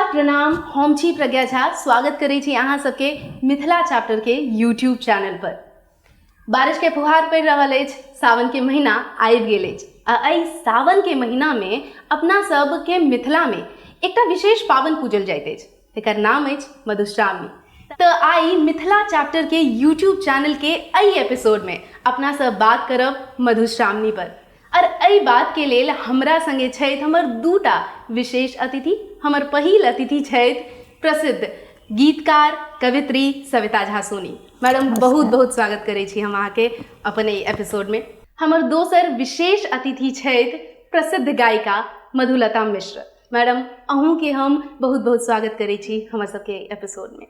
नमस्कार, प्रणाम। हम छी प्रज्ञा झा, स्वागत करै छी अहाँ सबके मिथिला चैप्टर के यूट्यूब चैनल पर। बारिश के फुहार पड़ि रहल अछि, सावन के महीना आबि गेल अछि आ एहि सावन के महीना में अपना सबके मिथिला में एकटा विशेष पाबनि पूजल जाइत अछि, एकर नाम अछि मधुश्रावणी। तऽ आइ मिथिला चैप्टर के यूट्यूब चैनल के एहि एपिसोड में अपना सब बात करब मधुश्रावणी पर। और एहि बात के लेल हमरा संगे छथि हमर दूटा विशेष अतिथि। हमर पहिल अतिथि छथि प्रसिद्ध गीतकार कवित्री सविता झा सोनी मैडम, बहुत बहुत स्वागत करै छी हम अहाँके अपन एहि एपिसोड में। हमर दोसर विशेष अतिथि छथि प्रसिद्ध गायिका मधुलता मिश्र मैडम, अहूँके हम बहुत बहुत स्वागत करै छी हमर सबके एपिसोड में।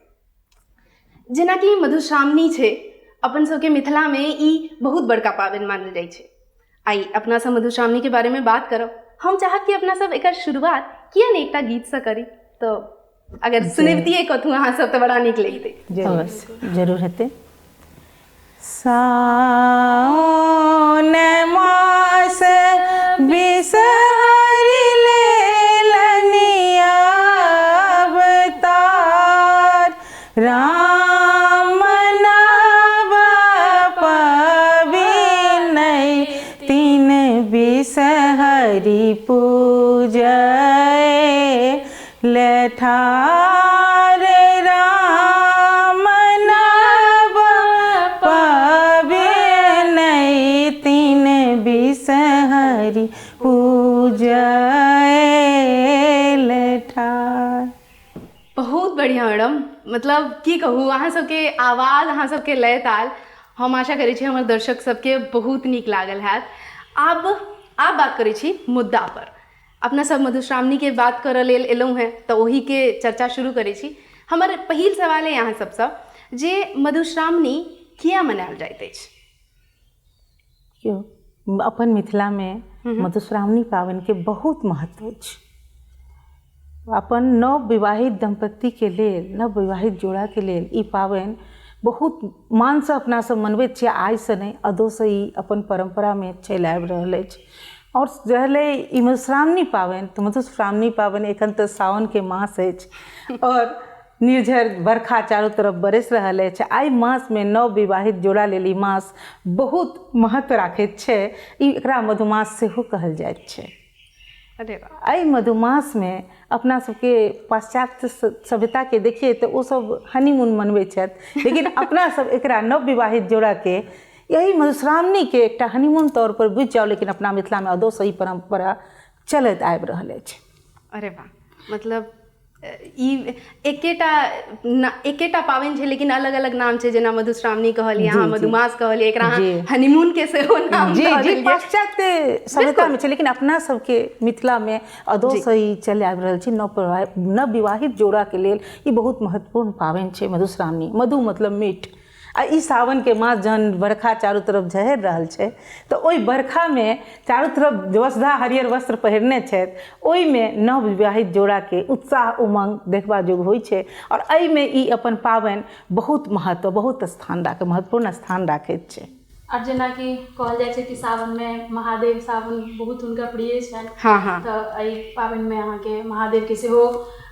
जेनाकि मधुश्रावणी छै, अपन सबके मिथिलामे ई बहुत बड़का पाबनि मानल जाइ छै। आइ अपना सब मधुश्रावणीके बारेमे बात करब। हम चाहब कि अपना सब एकर शुरुआत किया नहि एकटा गीतसँ करी, तऽ अगर सुनबितियै कतहु अहाँ सब तऽ बड़ा नीक लगितै। अवश्य, जरूर हेतै। साओन मास बिसहरि लेलनि अवतार, राम नव पविनय तीन बिसहरि पूजय लठार, राम नव पविनय तीन बिसहरि पूजय लठार। बहुत बढ़िया मैडम, मतलब की कहू, अहाँ सबके आवाज, अहाँ सबके लय ताल, हम आशा करै छी हमर दर्शक सबके बहुत नीक लागल हैत। आब बात करै छी मुद्दा पर। अपना सब मधुश्रावणीके बात करऽ लेल एलहुँ हेँ तऽ ओहीके चर्चा शुरू करै छी। हमर पहिल सवाल अइ अहाँ सबसँ जे मधुश्रावणी किया मनायल जाइत अछि? अपन मिथिलामे मधुश्रावणी पाबनिके बहुत महत्व अछि। अपन नव विवाहित दम्पतिके लेल, नव विवाहित जोड़ाके लेल ई पाबनि बहुत मानसँ अपना सब मनबैत छियै। आइसँ नहि, अदौसँ ई अपन परम्परामे चलि आबि रहल अछि। आओर रहलै ई मधुश्रावणी पाबनि, तऽ मधुश्रावणी पाबनि एखन तऽ सावनके मास अछि आओर निर्झर बरखा चारू तरफ बरसि रहल अछि। एहि मासमे नव विवाहित जोड़ा लेल ई मास बहुत महत्व राखैत छै। ई एकरा मधुमास सेहो कहल जाइत छै। एहि मधुमासमे अपना सबके पाश्चात्य सभ्यताके देखियै तऽ ओसब हनीमून मनबै छथि, लेकिन अपना सब एकरा नव विवाहित जोड़ाके एहि मधुश्रावणीके एकटा हनीमून तौर पर बुझि जाउ, लेकिन अपना मिथिलामे अदौसँ ई परम्परा चलैत आबि रहल अछि। अरे वाह, मतलब ई एकेटा पाबनि छै लेकिन अलग अलग नाम छै, जेना मधुश्रावणी कहलियै अहाँ, मधुमास कहलियै, एकरा अहाँ हनीमून के सेहो नाम जी जी पाश्चात्य सभ्यतामे छै, लेकिन अपना सबके मिथिलामे अदौसँ ई चलि आबि रहल छै। नव विवाहित जोड़ाके लेल ई बहुत महत्वपूर्ण पाबनि छै मधुश्रावणी। मधु मतलब मीठ, आ ई सावनके मास जहन बरखा चारू तरफ झहरि रहल छै तऽ ओहि बरखामे चारू तरफ वसुधा हरियर वस्त्र पहिरने छथि, ओहिमे नव विवाहित जोड़ाके उत्साह उमंग देखबा जोग होइ छै। आओर एहिमे ई अपन पाबनि बहुत महत्व, बहुत स्थान राखै, महत्वपूर्ण स्थान राखैत छै। आर जेनाकि कहल जाइ छै कि सावनमे महादेव, सावन बहुत हुनका प्रिय छनि। हाँ हाँ। तऽ एहि पाबनिमे अहाँके महादेवके सेहो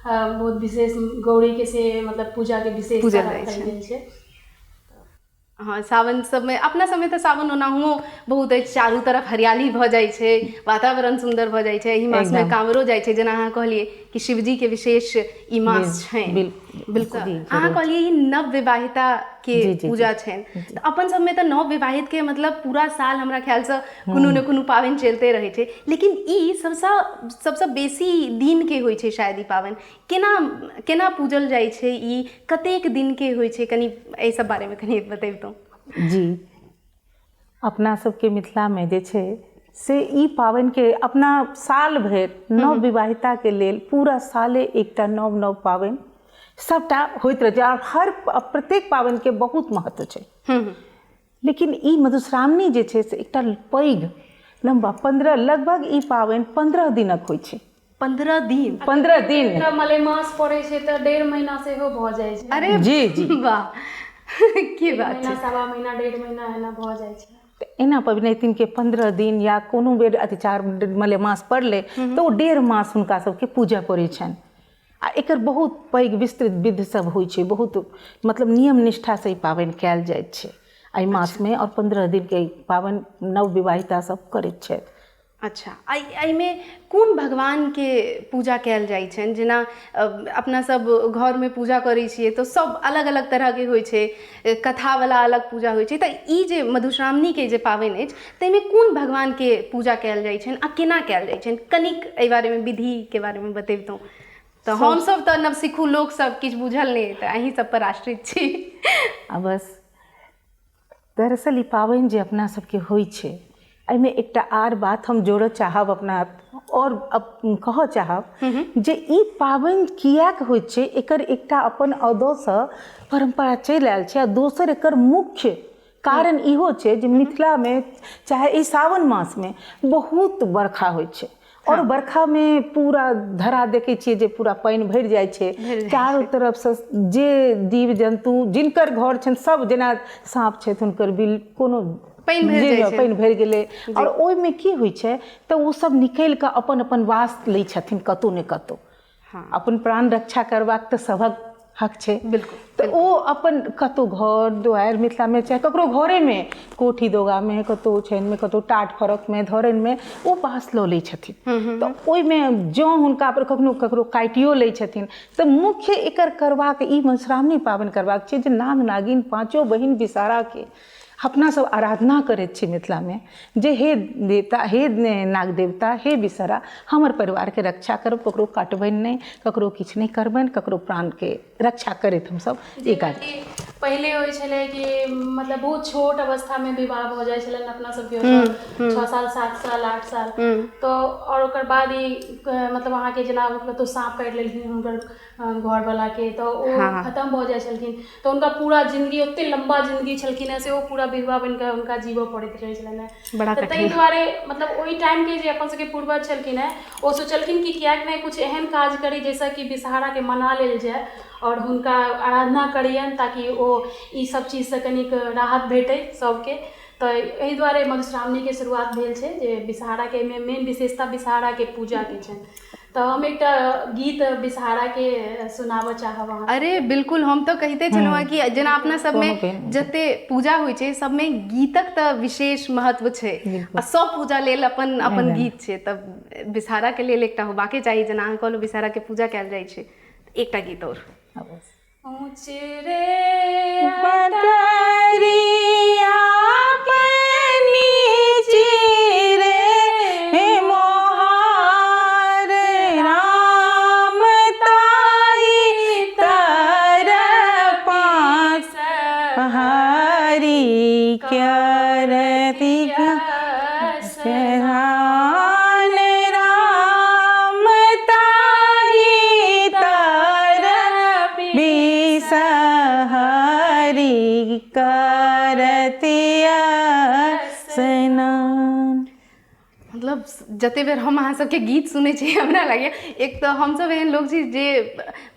बहुत विशेष, गौरीके से मतलब पूजाके विशेष पूजल जाइ राखल छै। गेल छै। हाँ, सावन सबमे अपना सबमे तऽ सावन ओनाहुओ बहुत अछि, चारू तरफ हरियाली भऽ जाइ छै, वातावरण सुन्दर भऽ जाइ छै। एहि मासमे कांवरो जाइ छै, जेना अहाँ कहलियै कि शिवजीके विशेष ई मास छनि। बिल्कुल। अहाँ कहलियै ई नव विवाहिता के पूजा छनि, तऽ अपन सबमे तऽ नव विवाहित के मतलब पूरा साल हमरा ख्यालसँ कोनो ने कोनो पाबनि चलिते रहै छै, लेकिन ई सबसँ बेसी दिनके होइ छै शायद ई पाबनि। केना केना पूजल जाइ छै ई, कतेक दिनके होइ छै, कनि एहि सब बारेमे कनि बतैबतहुँ। जी, अपना सबके मिथिलामे जे छै से ई पाबनिके अपना साल भरि नव विवाहिताके लेल पूरा साले एकटा नव नव पाबनि सबटा होइत रहै छै। आओर हर प्रत्येक पाबनिके बहुत महत्व छै, लेकिन ई मधुश्रावणी जे छै से एकटा पैघ लम्बा 15 लगभग ई पाबनि 15 दिनक होइ छै। 15 दिन? 15 दिन। मलेमास पड़ै छै तऽ 1.5 महीना सेहो भऽ जाइ छै। अरे जी जी, वाह, की बात छै। 1.25 महीना 1.5 महीना एना भऽ जाइ छै। तऽ एना पबनैतिनके 15 दिन या कोनो बेर अतिचार मलेमास पड़लै तऽ ओ 1.5 मास हुनका सबके पूजा पड़ै छनि। आ एकर बहुत पैघ विस्तृत विधि सब होइ छै, बहुत मतलब नियम निष्ठासँ ई पाबनि कयल जाइत छै एहि मासमे। आओर 15 दिनके ई पाबनि नव विवाहिता सब करैत छथि। अच्छा, एहिमे कोन भगवानके पूजा कयल जाइ छनि? जेना अपना सब घरमे पूजा करै छियै तऽ सब अलग अलग तरहके होइ छै, कथावला अलग पूजा होइ छै, तऽ ई जे मधुश्रावणीके जे पाबनि अछि ताहिमे कोन भगवानके पूजा कयल जाइ छनि आ केना कयल जाइ छनि? कनिक एहि बारेमे विधिके बारेमे बतेबतहुँ तऽ हमसब तऽ नवसिखू लोक सब किछु बुझल नहि, तऽ अहीं सब पर आश्रित छी। आ बस दरअसल ई पाबनि जे अपना सबके होइ छै एहिमे एकटा आर बात हम जोड़ऽ चाहब अपना आओर कहऽ चाहब जे ई पाबनि किएक होइ छै, एकर एकटा अपन अदौसँ परम्परा चलि आयल छै। आ दोसर एकर मुख्य कारण इहो छै जे मिथिलामे चाहे ई सावन मासमे बहुत बरखा होइ छै आओर बरखामे पूरा धरा देखै छियै जे पूरा पानि भरि जाइ छै, चारू तरफसँ जे जीव जन्तु जिनकर घर छनि सब, जेना साँप छथि हुनकर बिल कोनो पानि भरि गेलै। आओर ओहिमे की होइ छै तऽ ओ सब निकलि कऽ अपन अपन वास लै छथिन कतहु ने कतहु। अपन प्राण रक्षा करबाक तऽ सभक हक छै। बिल्कुल। तऽ ओ अपन कतहु घर दुआरि मिथिलामे चाहे ककरो घरेमे कोठी दोगामे कतहु छानिमे कतहु टाट फरकमे धरनिमे ओ वास लऽ लै छथिन। तऽ ओहिमे जँ हुनका पर कखनो ककरो काटियो लै छथिन तऽ मुख्य एकर करबाक ई मधुश्रावणी पाबनि करबाक छै जे नाग नागिन पाँचो बहिन विषहाराके अपना सब आराधना करैत छी मिथिलामे जे हे देवता, हे नाग देवता, हे विषहरा, हमर परिवारके रक्षा करब, ककरो काटबनि नहि, ककरो किछु नहि करबनि, ककरो प्राणके रक्षा करैत हमसब ई काज। पहिले होइ छलै कि मतलब बहुत छोट अवस्थामे विवाह भऽ जाइ छलनि अपना सबके ओतऽ, 6 साल 7 साल 8 साल, तऽ आओर ओकर बाद ई मतलब अहाँके जेना कतहु साँप काटि लेलखिन हुनकर घरवलाके तऽ ओ खतम भऽ जाइ छलखिन, तऽ हुनका पूरा जिन्दगी ओते लम्बा जिन्दगी छलखिन हेँ से ओ पूरा विधवा बनि कऽ हुनका जीबऽ पड़ैत रहै छलनि हेँ। तऽ ताहि दुआरे मतलब ओहि टाइमके जे अपन सबके पूर्वज छलखिन हेँ ओ सोचलखिन कि किएक नहि किछु एहन काज करी जाहिसँ कि विषहाराके मना लेल जाय आओर हुनका आराधना करियनि ताकि ओ ई सब चीजसँ कनिक राहत भेटै सबके। तऽ एहि दुआरे मधुश्रावणीके शुरुआत भेल छै जे विषहाराके एहिमे मेन विशेषता विषहाराके पूजाके छनि। तऽ हम एकटा गीत विषहाराके सुनाबऽ चाहब अहाँ। अरे बिल्कुल, हम तऽ कहिते छलहुँ हेँ कि जेना अपना सबमे जते पूजा होइ छै सबमे गीतक तऽ विशेष महत्व छै आ सब पूजा लेल अपन अपन गीत छै, तऽ विषहाराके लेल एकटा होबाके चाही। जेना अहाँ कहलहुँ विषहाराके पूजा कयल जाइ छै, एकटा गीत आओर। ऊँच रे अटरिया के नीचे रे मोहार राम ताही तर पास हरी करती स्नान राम ताही तर विषहरी करतिया स्नान। मतलब जते बेर हम अहाँ सबके गीत सुनै छी हमरा लागैए एक तऽ हमसब एहन लोक छी जे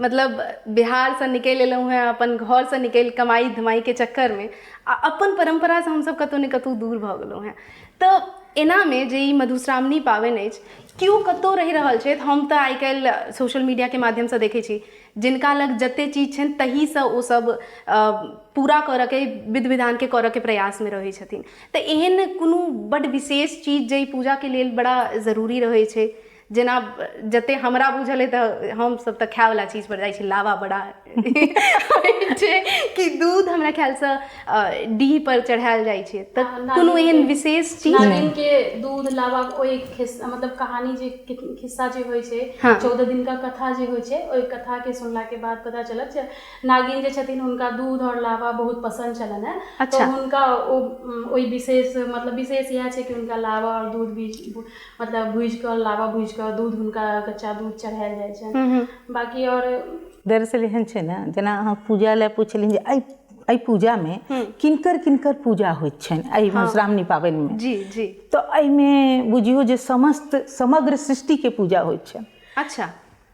मतलब बिहारसँ निकलि एलहुँ हेँ, अपन घरसँ निकलि कमाइ धमाइके चक्करमे आ अपन परम्परासँ हमसब कतहु ने कतहु दूर भऽ गेलहुँ हेँ। तऽ एनामे जे ई मधुश्रावणी पाबनि अछि केओ कतहु रहि रहल छथि, हम तऽ आइ काल्हि सोशल मीडियाके माध्यमसँ देखै छी जिनका लग जते चीज छनि तहीसँ ओसब पूरा करऽके विधि विधानके करऽके प्रयासमे रहै छथिन। तऽ एहन कोनो बड्ड विशेष चीज जे पूजाके लेल बड़ा जरूरी रहै छै, जेना जते हमरा बुझल अइ तऽ हमसब तऽ खायवला चीजपर जाइ छी, लावा बड़ा छै कि दूध हमरा ख्यालसँ डीह पर चढ़ायल जाइ छै, तऽ कोनो एहन विशेष चीज? नागिनके दूध लावा ओहि मतलब कहानी जे खिस्सा जे होइ छै, 14 दिनका कथा जे होइ छै, ओहि कथाके सुनलाके बाद पता चलत जे नागिन जे छथिन हुनका दूध आओर लावा बहुत पसन्द छलनि हेँ। तऽ हुनका ओ ओहि विशेष मतलब विशेष इएह छै कि हुनका लावा आओर दूध भी मतलब भुजि कऽ लावा भुजि कऽ दूध हुनका कच्चा दूध चढ़ायल जाइ छनि। बाकी आओर दरअसल एहन छै ने, जेना अहाँ पूजा लए पुछलियै जे एहि पूजामे किनकर किनकर पूजा होइत छनि एहि मधुश्रावणी पाबनिमे, जी जी, तऽ एहिमे बुझियौ जे समस्त समग्र सृष्टिके पूजा होइत छनि। अच्छा।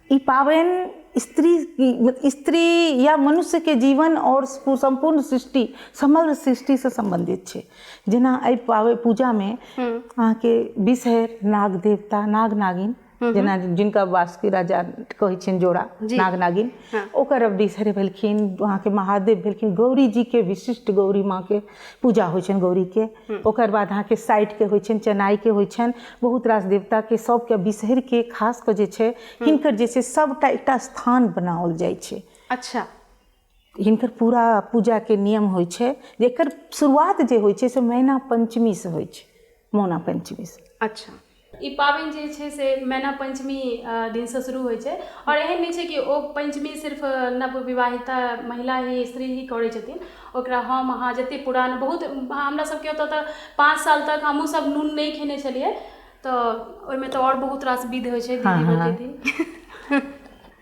ई पाबनि स्त्री स्त्री या मनुष्यके जीवन आओर सम्पूर्ण सृष्टि समग्र सृष्टिसँ सम्बन्धित छै। जेना एहि पाबनि पूजामे अहाँके विषहर, नाग देवता, नाग नागिन जेना जिनका वासुकी राजा कहै छियनि जोड़ा नाग नागिन, ओकर विषहरे भेलखिन, अहाँके महादेव भेलखिन, गौरी जीके विशिष्ट गौरी माँके पूजा होइ छनि गौरीके। ओकर बाद अहाँके साइडके होइ छनि, चनाइके होइ छनि, बहुत रास देवताके सबके विषहरके खास कऽ जे छै हिनकर जे छै सबटा एकटा स्थान बनाओल जाइ छै। अच्छा। हिनकर पूरा पूजाके नियम होइ छै, जेकर शुरुआत जे होइ छै से मैना पञ्चमीसँ होइ छै, मौना पञ्चमीसँ। अच्छा। ई पाबनि जे छै से मैना पञ्चमी दिनसँ शुरू होइ छै, आओर एहन नहि छै कि ओ पञ्चमी सिर्फ नवविवाहिता महिला ही स्त्री ही करै छथिन, ओकरा हम अहाँ जतेक पुरान बहुत हमरा सबके ओतऽ तऽ 5 साल तक हमहूँ सब नून नहि खेने छलियै, तऽ ओहिमे तऽ आओर बहुत रास विध होइ छै। दीदी बतेथिन।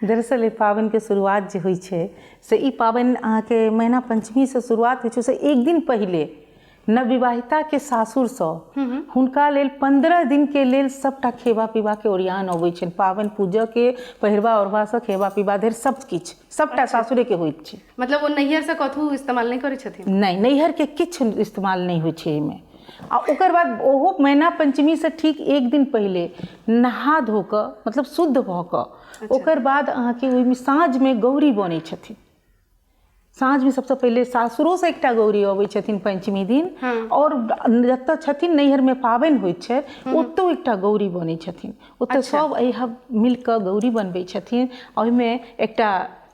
दरअसल ई पाबनिके शुरुआत जे होइ छै से ई पाबनि अहाँके मैना पञ्चमीसँ शुरुआत होइ छै, से एक दिन पहिले नवविवाहिताके सासुरसँ हुनका लेल 15 दिनके लेल सबटा खेबा पीबाके ओरियान अबै छनि, पाबनि पूजऽके पहिरबा ओढ़बासँ खेबा पीबा धरि सब किछु सबटा सासुरेके होइत छै। मतलब ओ नैहरसँ कथू इस्तेमाल नहि करै छथिन? नहि, नैहरके किछु इस्तेमाल नहि होइ छै एहिमे। आ ओकर बाद ओहो मैना पञ्चमीसँ ठीक एक दिन पहिले नहा धो कऽ मतलब शुद्ध भऽ कऽ ओकर बाद अहाँके ओहिमे साँझमे गौरी बनै छथिन। साँझमे सबसँ पहिले सासुरोसँ एकटा गौरी अबै छथिन पञ्चमी दिन, आओर जतऽ छथिन नैहरमे पाबनि होइ छै ओतौ एकटा गौरी बनै छथिन, ओतऽ सब एहि मिलकऽ गौरी बनबै छथिन। ओहिमे एकटा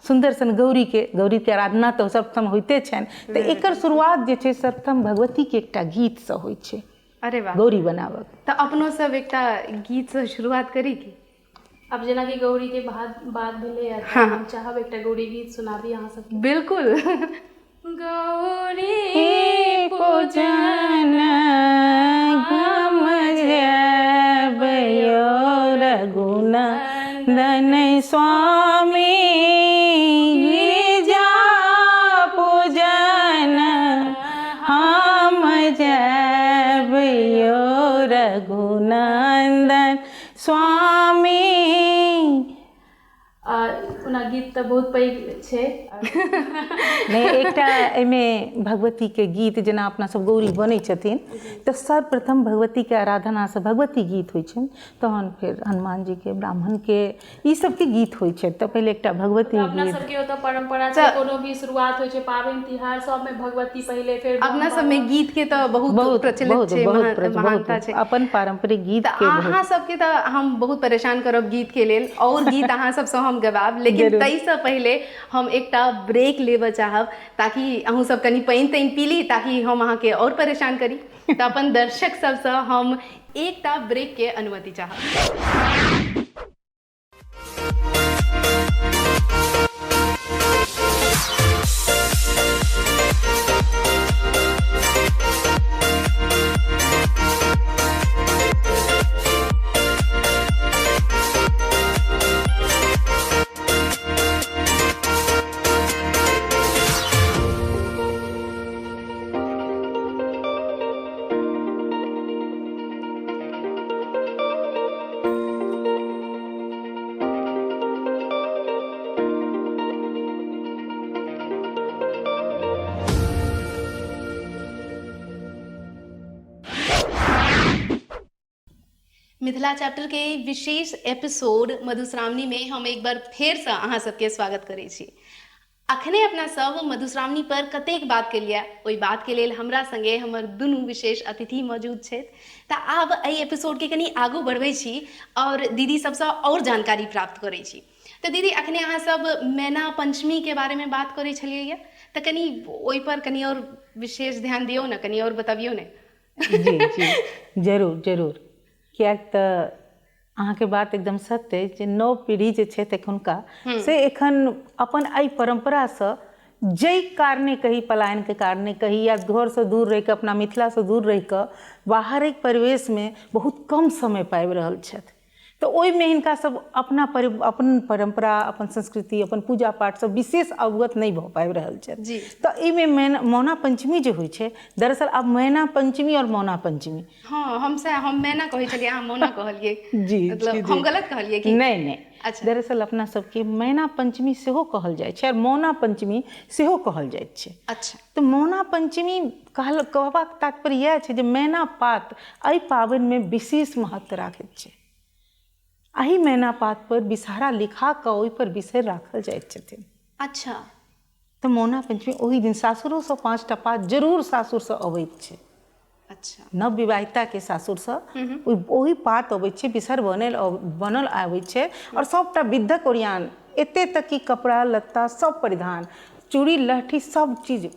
सुन्दर सन गौरीके गौरीके आराधना तऽ सर्वप्रथम होइते छनि, तऽ एकर शुरुआत जे छै सर्वप्रथम भगवतीके एकटा गीतसँ होइ छै। अरे वाह, गौरी बनाबऽ। तऽ अपनो सब एकटा गीतसँ शुरुआत करी की? अब जेनाकि गौरी के बात भेलैए, हम चाहब एकटा गौरी गीत सुनाबी अहाँ सबके। बिल्कुल। गौरी पूजन हम जयबयो रघुनंदन स्वामी, गिरिजा पूजन हम जयबयो रघुनंदन स्वामी। ओना गीत तऽ बहुत पैघ छै। नहि, एकटा एहिमे भगवतीके गीत, जेना अपना सब गौरी बनै छथिन तऽ सर्वप्रथम भगवतीके आराधनासँ भगवती गीत होइ छनि, तहन फेर हनुमान जीके, ब्राह्मणके, ई सबके गीत होइ छै। तऽ पहिले एकटा भगवती अपना सबके ओतऽ परंपरा छै, कोनो भी शुरुआत होइ छै पाबनि तिहार सबमे भगवती पहिले, फेर अपना सबमे गीत के तऽ बहुत प्रचलित छै, महानता छै अपन पारंपरिक गीत के। अहाँ सबके तऽ हम बहुत परेशान करब गीत के लेल, और गीत अहाँ सबसँ हम गवाब, लेकिन ताहिसँ पहिले हम एकटा ब्रेक लेबऽ चाहब ताकि अहूँ सब कनि पानि तानि पी ली, ताकि हम अहाँके और परेशान करी। तऽ अपन दर्शक सबसँ हम एकटा ब्रेक के अनुमति चाहब। मिथिला चैप्टर के विशेष एपिसोड मधुश्रावणी में हम एक बार फेर से अहाँ सबके स्वागत करै छी। अखने अपना सब मधुश्रावणी पर कतेक बात केलियै, ओहि बात के लेल हमरा संगे हमर दुनू विशेष अतिथि मौजूद छथि। तऽ आब एहि एपिसोड के कनि आगू बढ़बै छी और दीदी सबसँ और जानकारी प्राप्त करै छी। तऽ दीदी, अखने अहाँ सब मैना पंचमी के बारे में बात करै छलियै, तऽ कनि ओहि पर कनि और विशेष ध्यान दियौ ने, कनि और बतबियौ ने। जी जी, जरूर जरूर। किएक तऽ अहाँके बात एकदम सत्य अछि जे नव पीढ़ी जे छथि एखुनका, से एखन अपन एहि परम्परासँ जाहि कारणे कही, पलायनके कारणे कही या घरसँ दूर रहिकऽ, अपना मिथिलासँ दूर रहिकऽ बाहरक परिवेशमे बहुत कम समय पाबि रहल छथि, तऽ ओहिमे हिनका सब अपना अपन परम्परा, अपन संस्कृति, अपन पूजा पाठसँ विशेष अवगत नहि भऽ पाबि रहल छथि। तऽ एहिमे मौना पञ्चमी जे होइ छै, दरअसल आब मैना पञ्चमी आओर मौना पञ्चमी। हाँ, हम मैना कहै छलियै, अहाँ मौना कहलियै। जी, मतलब हम गलत कहलियै कि नहि? नहि। अच्छा। दरअसल अपना सबके मैना पञ्चमी सेहो कहल जाइ छै आओर मौना पञ्चमी सेहो कहल जाइत छै। अच्छा। तऽ मौना पञ्चमी कहबाक तात्पर्य इएह छै जे मैना पात एहि पाबनिमे विशेष महत्व राखैत छै। एहि मैना पात पर विषहरा लिखा कऽ ओहिपर बिसहर राखल जाइत छथिन। अच्छा। तऽ मौना पंचमी ओहि दिन सासुरोसँ 5टा पात जरूर सासुरसँ अबैत छै। अच्छा। नव विवाहिताके सासुरसँ ओहि पात अबै छै, बिसहर बनल आबै छै आओर सबटा विधक ओरियान, एते तक कि कपड़ा लत्ता सब परिधान, चूड़ी लहठी सब चीज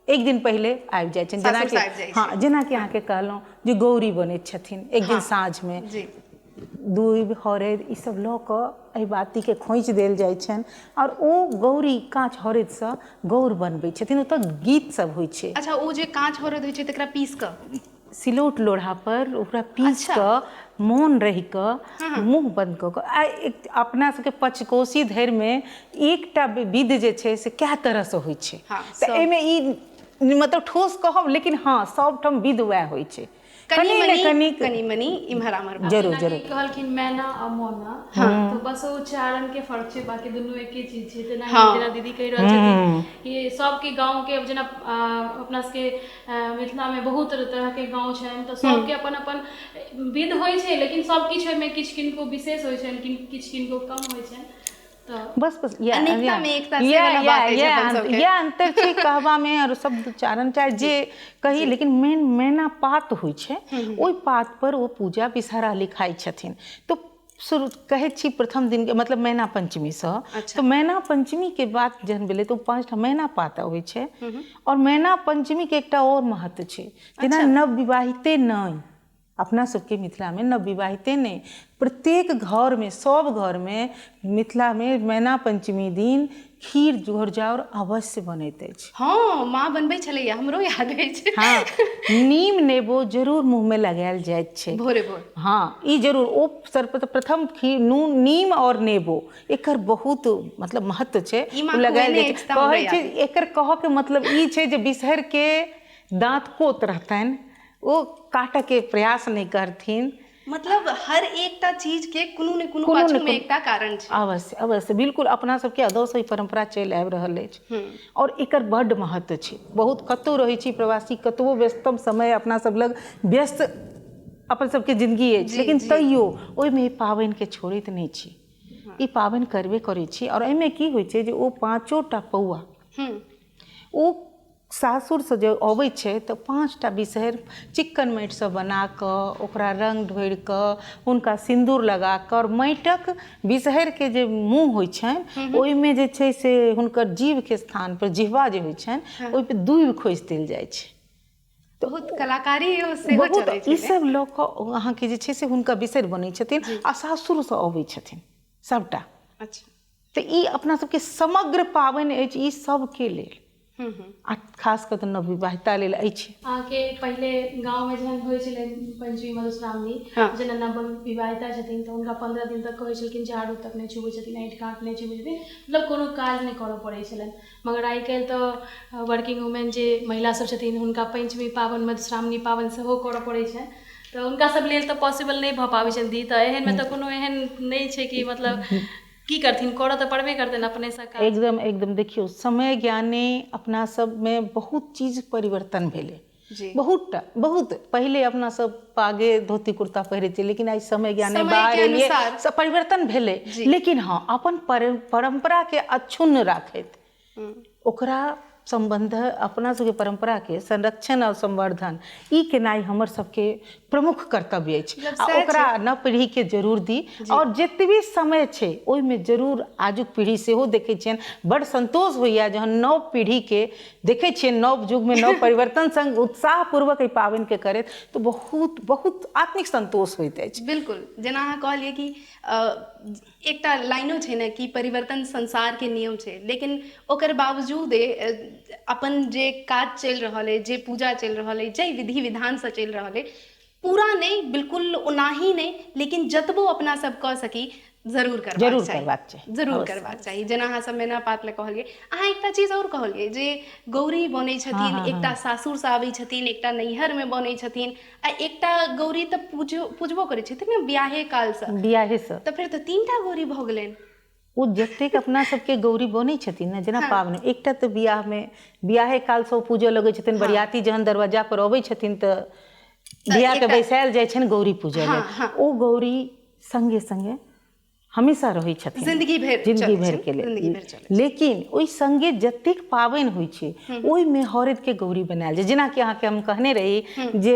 एक दिन पहिले आबि जाइ छनि। सासुरसँ आबि जाइ छै। हँ, जेनाकि अहाँके कहलहुँ जे गौरी बनैत छथिन एक दिन साँझमे, दूबि हरदि ई सब लऽ कऽ एहि बातीके खोँचि देल जाइ छनि आओर ओ गौरी काँच हरदिसँ गौर बनबै छथिन। ओतऽ गीत सब होइ छै। अच्छा, ओ जे काँच हरदि होइ छै तकरा पीस कऽ सिलौट लोढ़ा पर ओकरा पीस कऽ मौन रहि कऽ मुँह बंद कऽ कऽ आ अपना सबके पचकोसी धरिमे एकटा विध जे छै से कए तरहसँ होइ छै। तऽ एहिमे ई मतलब ठोस कहब, लेकिन हँ सबठाम विध वएह होइ छै, कनी मनी कनी मनी इम्हर आम्हर। जरूर जरूर। कहलखिन मैना आ मोना, तऽ बस ओ उच्चारण के फर्क छै, बाकी दुनू एके चीज छै। तेना जेना दीदी कहि रहल छथिन कि सबके गाँव के, जेना अपना सबके मिथिला में बहुत तरह के गाँव छनि, तऽ सबके अपन अपन विध होइ छै, लेकिन सब किछु ओहिमे किछु किनको विशेष होइ छनि, किछु किनको कम होइ छनि। बस बस इएह अन्तर छै कहबामे आओर शब्द उच्चारण चाहे जे कही, लेकिन मेन मैना पात होइ छै, ओहि पात पर ओ पूजा विषहरा लिखाइ छथिन। तऽ शुरू कहै छी प्रथम दिनके मतलब मैना पंचमीसँ। तऽ मैना पंचमीके बाद जहन भेलै तऽ ओ 5टा मैना पात अबै छै। आओर मैना पंचमीके एकटा आओर महत्व छै, जेना नव विवाहिते नहि, अपना सबके मिथिलामे नव विवाहिते नहि, प्रत्येक घरमे, सब घरमे मिथिलामे मैना पंचमी दिन खीर घोरजाउर अवश्य बनैत अछि। हँ, माँ बनबै छलैया, हमरो याद अछि। हँ, नीम नेबो जरूर मुँहमे लगायल जाइत छै भोरे भोर। हँ, ई जरूर। ओ सर्वप्रथम खीर नून नीम और नेबो, एकर बहुत मतलब महत्व छै, लगायल जाइ छै। कहै छै, एकर कहऽके मतलब ई छै जे बिसहरके दाँत कोत रहतनि, ओ काटऽके प्रयास नहि करथिन। मतलब हर एकटा चीज के कोनो ने कोनो पाछू में एकटा कारण छै। अवश्य अवश्य, बिल्कुल। अपना सबके अदौसँ ई परम्परा चलि आबि रहल अछि आओर एकर बड्ड महत्व छै। बहुत कतहु रहै छी प्रवासी, कतबो व्यस्तम समय अपना सब लग, व्यस्त अपन सबके जिंदगी अछि, लेकिन तैयो ओहिमे ई पाबनिके छोड़ैत नहि छी, ई पाबनि करबे करै छी। आओर एहिमे की होइ छै जे ओ 5टा पौआ ओ सासुरसँ जे अबै छै तऽ 5टा बिसहरि चिक्कन माटिसँ बनाकऽ ओकरा रङ्ग ढोरिकऽ हुनका सिन्दूर लगाकऽ आओर माटिक बिसहरिके जे मुँह होइ छनि ओहिमे जे छै से हुनकर जीभके स्थानपर जिह्वा जे होइ छनि ओहिपर दूबि खोसि देल जाइ छै। बहुत कलाकारी सेहो चलै छै। ई सब लऽ कऽ अहाँके जे छै से हुनका बिसहरि बनै छथिन आ सासुरसँ अबै छथिन सबटा। अच्छा। तऽ ई अपना सबके समग्र पाबनि अछि, ई सबके लेल आ खास कऽ तऽ नवविवाहिता लेल अछि। अहाँके पहिले गाँवमे जहन होइ छलै पंचमी मधुश्रावणी, जेना नव विवाहिता छथिन तऽ हुनका 15 दिन तक कहै छलखिन झाड़ू तक नहि छुबै छथिन, ऐँठ काँठ नहि छुबै छथिन, मतलब कोनो काज नहि करऽ पड़ै छलनि। मगर आइ काल्हि तऽ वर्किंग वुमेन जे महिला सब छथिन हुनका पंचमी पाबनि मधुश्रावणी पाबनि सेहो करऽ पड़ै छनि, तऽ हुनका सब लेल तऽ पॉसिबल नहि भऽ पाबै छनि दी। तऽ एहनमे तऽ कोनो एहन नहि छै कि मतलब की करथिन, करऽ तऽ पड़बे करतनि अपनेसँ काज। एकदम एकदम। देखियौ, समय ज्ञाने अपना सबमे बहुत चीज परिवर्तन भेलै, बहुत बहुत। पहिले अपना सब पागे धोती कुर्ता पहिरै छियै, लेकिन आइ समय ज्ञाने बाहर एलियै, सब परिवर्तन भेलै। लेकिन हँ, अपन परम्पराके अक्षुण्ण राखैत ओकरा सम्बन्ध अपना सबके परम्पराके संरक्षण आओर संवर्धन ई केनाइ हमर सबके प्रमुख कर्तव्य अछि। आ ओकरा नव पीढ़ीके जरूर दी आओर जतबी समय छै ओहिमे जरूर आजुक पीढ़ी सेहो देखै छियनि। बड़ संतोष होइए जहन नव पीढ़ीके देखै छियनि नव युगमे नव परिवर्तन संग उत्साहपूर्वक एहि पाबनिके करैत, तऽ बहुत बहुत आत्मिक संतोष होइत अछि। बिल्कुल, जेना अहाँ कहलियै कि एकटा लाइनो छै ने कि परिवर्तन संसारके नियम छै, लेकिन ओकर बावजूद अपन जे काज चलि रहल अइ, जे पूजा चलि रहल अइ, जाहि विधि विधानसँ चलि रहल अइ, पूरा नहि, बिल्कुल ओनाही नहि, लेकिन जतबो अपना सब कऽ सकी जरूर करबाक चाही, जरूर करबाक चाही। जेना अहाँ सब मैना पात लए कहलियै, अहाँ एकटा चीज आओर कहलियै जे गौरी बनै छथिन, एकटा सासुरसँ आबै छथिन, एकटा नैहरमे बनै छथिन, आ एकटा गौरी तऽ पूजबो करै छथिन ने बियाहे कालसँ, बियाहेसँ, तऽ फेर तऽ 3टा गौरी भऽ गेलनि। ओ जतेक अपना सबके गौरी बनै छथिन ने, जेना पाबनि एकटा तऽ बियाहमे बियाहे कालसँ ओ पूजऽ लगै छथिन, बरियाती जहन दरवाजा पर अबै छथिन तऽ बियाहके बैसायल जाइ छनि गौरी पूजऽ लेल। ओ गौरी संगे संगे हमेशा रहै छथिन, जिंदगी भरि, जिंदगी भरिके लेल। लेकिन ओहि संगे जतेक पाबनि होइ छै ओहिमे हरदिके गौरी बनायल जाइ। जेनाकि अहाँके हम कहने रही जे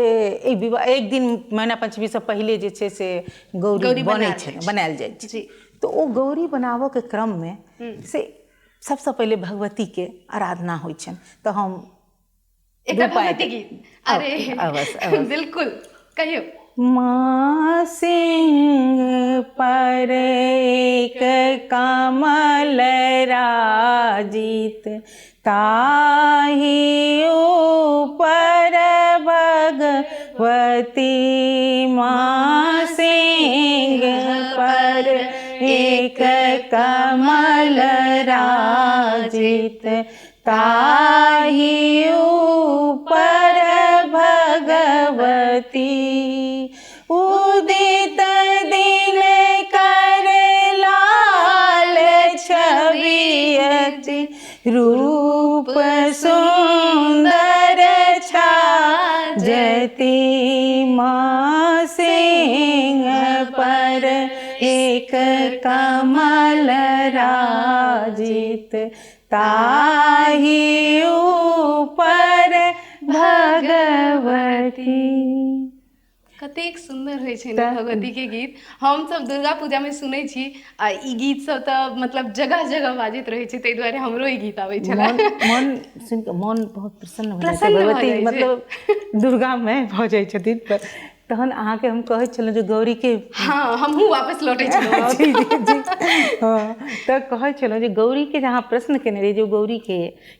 एक विवाह एक दिन मैना पंचमीसँ पहिले जे छै से गौरी बनै छै, बनायल जाइ छै। तऽ ओ गौरी बनाबऽके क्रममे से सबसँ पहिले भगवतीके आराधना होइ छनि। तऽ हम एकटा भगवती गीत, अरे अवश्य बिल्कुल कहियौ। माँ सिंह पर एक कमल राजित, ताहि ऊपर भगवती। माँ सिंह पर एक कमल राजित, ताहि ऊपर भगवती। उदित दिन कर लाल छवि अति रूप सुंदर छाजती। माँ सिंह पर एक कमल राजित, ताहि ऊपर भगवती। कतेक सुन्दर होइ छै ने भगवती के गीत। हम सब दुर्गा पूजा में सुनै छी आ ई गीत सब तऽ मतलब जगह जगह बाजैत रहै छै, ताहि दुआरे हमरो ई गीत आबै छलै। मन सुनि कऽ मन बहुत प्रसन्न भऽ जाइ छै। भगवती मतलब दुर्गा में भऽ जाइ छथिन। तहन अहाँके हम कहै छलहुँ जे गौरीके, हाँ हमहूँ वापस लौटै छलहुँ। जी जी जी, हाँ तऽ कहै छलहुँ जे गौरीके जे अहाँ प्रश्न केने रही जे गौरीके